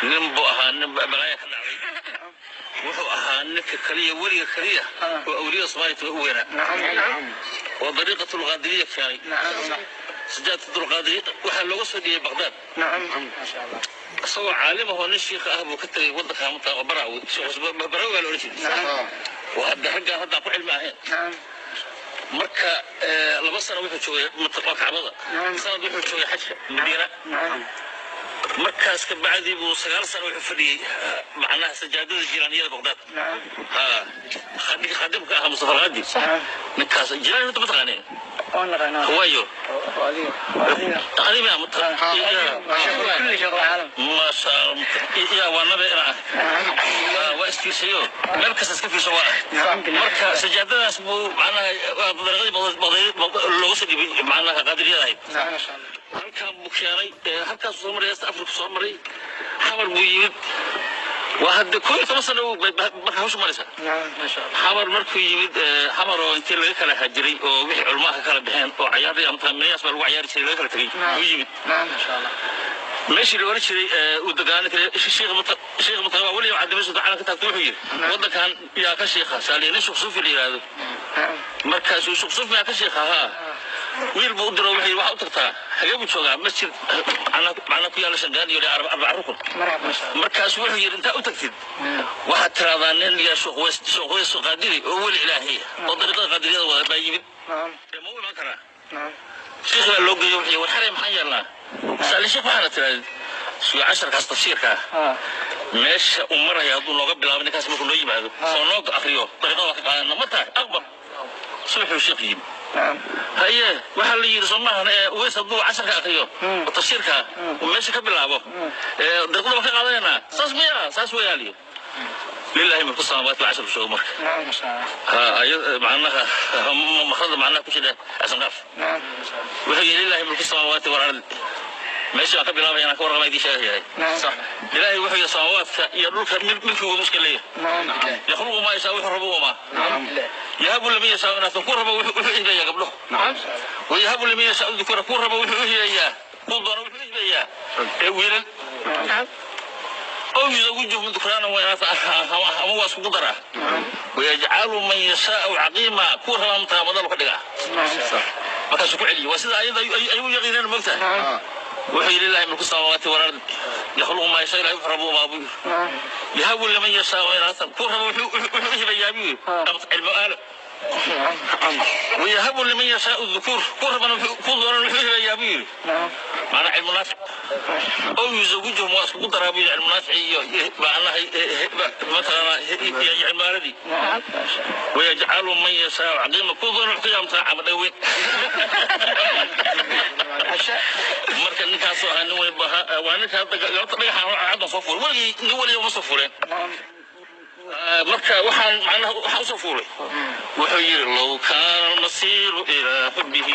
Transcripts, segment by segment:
Nin buu ahaa, nin balaaya ka dhacday. Wuxuu ahaa ninka kaliya, weliga kaliya oo awliyada Soomaaliya u weynaa oo dariiqat lqaadiriya keenay. Sajaadatul Qaadiriya waxaa looga soo dhiibay Baqdaad. Isagoo caalim ahoo nin shiikha ah buu ka tegay waddanka mataa oo Baraawi, Baraawi baa la odhan jiray. Waa hadda raggaan haddaan ku cilmi ahayn. Marka 2 sano wuxuu joogay waa Kacbada, sanad wuxuu joogay xajka Madiina. Markaas ka bacdii buu 9 sano wuxuu fadhiyey macnaha sajaadada Jilaaniyada Baqdaad. Ha, ninka khadimka ahaa Mustafa Alqaadi, ninkaas Jilaani horta ma taqaaneen? Waayo adiga maasha ya waa nabe ina ah, waa isfiirsayo, meel kasta iska fiirso waa ah. Marka sajaadadaas buu macnaha dariiqadii looga soo dhibay, macnaha Qaadiriyada ahayd, halkan buu keenay. Halkaasuu soo maray, East Africa soo maray, Xamar buu yimid. Waa hadda 11 sano marka hawsha maraysa. Xamar markuu yimid, Xamar oo intii laga kala hajiray oo wixii culmaha ka kala baxeen oo cayaartii ama minayaas baa lagu cayaari jiray, laga kala tegey, uu yimid meeshii la oran jiray uu degaano kale. Sheekh mata waa weliba cadde meeshu calanka taagto. Wuxuu yidhi, "Waddankan yaa ka shiikha?" Saaliya, nin Sheekh Suufi la yidhaahdo. Markaasuu, "Sheekh Suufi yaa ka shiikha?" "Haa." Wiil buu u diro, wuxuu yidhi, "Waxaa u tagtaa, xagee buu joogaa?" Masjid macnaa ku yaalla Shangaan iyo Arbaca Rukun. Markaasu wuxuu yidhi, "Intaa u tagtid waxaad tiraahdaa nin yaa Sheekh Weys Qaadiri oo weli Ilaahay oo dariiqada Qaadiriyada wada baa yimid, ee ma u iman karaa?" Sheekh baa loo geeyo. Wuxuu yidhi, "War xaray, maxaan yeelnaa?" Saali, "Sheekh, waxaana tirahdid suga casharkaas tafsiirka ah meesha uu maraya hadduu nooga bilaabo ninkaas, markuu noo yimaado soo noo akriyo, dariiqada waa ka qaadana, ma tahay?" Aqbal. Subaxuu sheekh yimi. "Haye, waxaa la yidhi soo maahan ee Uweys hadduu casharka akriyo oo tafsiirka uu meesha ka bilaabo, ee dariiqada waa ka qaadanaynaa, saas miya?" "Saas weeyaa." Liyo lillahi mulku samaawaati wa casharku joogo. Marka ha ay macnaha makrada macnaha ku jira Asanqaaf, wuxuu yidhi, "Lillahi mulku samaawaati wal ardi." Meesha baan ka bilaabaya inaan ka warrama idiin sheegayahay. Ilaahay wuxuu yidhi, samaawaadka iyo dhulka milkigoodu iska leeyahay. Yakhluqu maa yashaa, wuxuu rabo umaa. Yahabu liman yashaa inaatan, ku rabo wuxuu hibeeyaa gabdho. Wayahabu liman yashaa dhukura, ku rabo wuxuu u hibeeyaa, kuu doono wuxuu u hibeeyaa ee wiilal. Ow yuzawijuhum dhukraanan wa inaasa, ama waa iskugu daraa. Wayajcalu man yashaau caqiima, kuu rabaa mataabadalu ka dhigaa. Markaasuu ku celiye, waa sida ayada ay u yaqiineen, mogtahay. Wuxuu yidhi, lillahi mulku samaawaati wal ardi yakhluqu maa yashaa. Ilahi wuxuu rabo umaa buu yidhi. Yahabu liman yashaau inaasan, kuu rabo wuxuu u hibayaa buu yidhi cilmu aalo. Wayahabu liman yashaau dhukuur, kuu rabana kuu doonan wuxuu hibayaa buu yidhi macnaa cilmu naafic. Ow yuzawijuhum, waa iskugu daraa buu yidhi cilmu naafici iyo macnaha mataqaana iyo cilmu aaladii. Wayajcalu man yashaau caqiima, kuu doonan wuxuu ka yaamtaa cama dhaweyn. Marka ninkaasoo ahaa nin weyn buu ahaa. Waa ninka hadda galabta dhagaxaan caddan soo fuulay. Weligii nin weliga uma soo fuuleen. Marka waxaan macnaha waxaan usoo fuulay, wuxuu yidhi, low kaana almasiiru ilaa xubbihi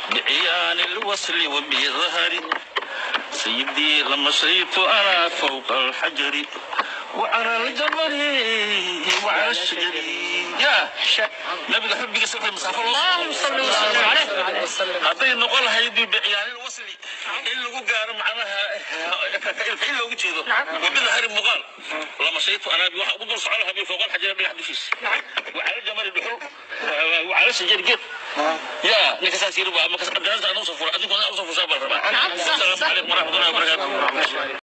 biciyaani lwasli wa bidahari sayidii lamashaytu ana fawqa alxajari وعلى الجمر وعلى الشجر. يا nabiga xubbigiisa waxay masaafo loo اللهم صل وسلم عليه. Hadday noqon lahayd biciyaanil wasli in lagu gaaro, macnaha in loogu jeedo, wabidahari muuqaal, lamashaytu anaabi, waxa ugu dul socon lahaa bi fawqa alxajari, dhagax dushiisa, وعلى الجمر, dhuxul, وعلى الشجر, geed. Ya ninka saas yiri waa markaas daraasa aan usoo furay, adinkuna usoo fushaa baan rabaa. Asalaamu calaykum waraxmatullahi wabarakaatu.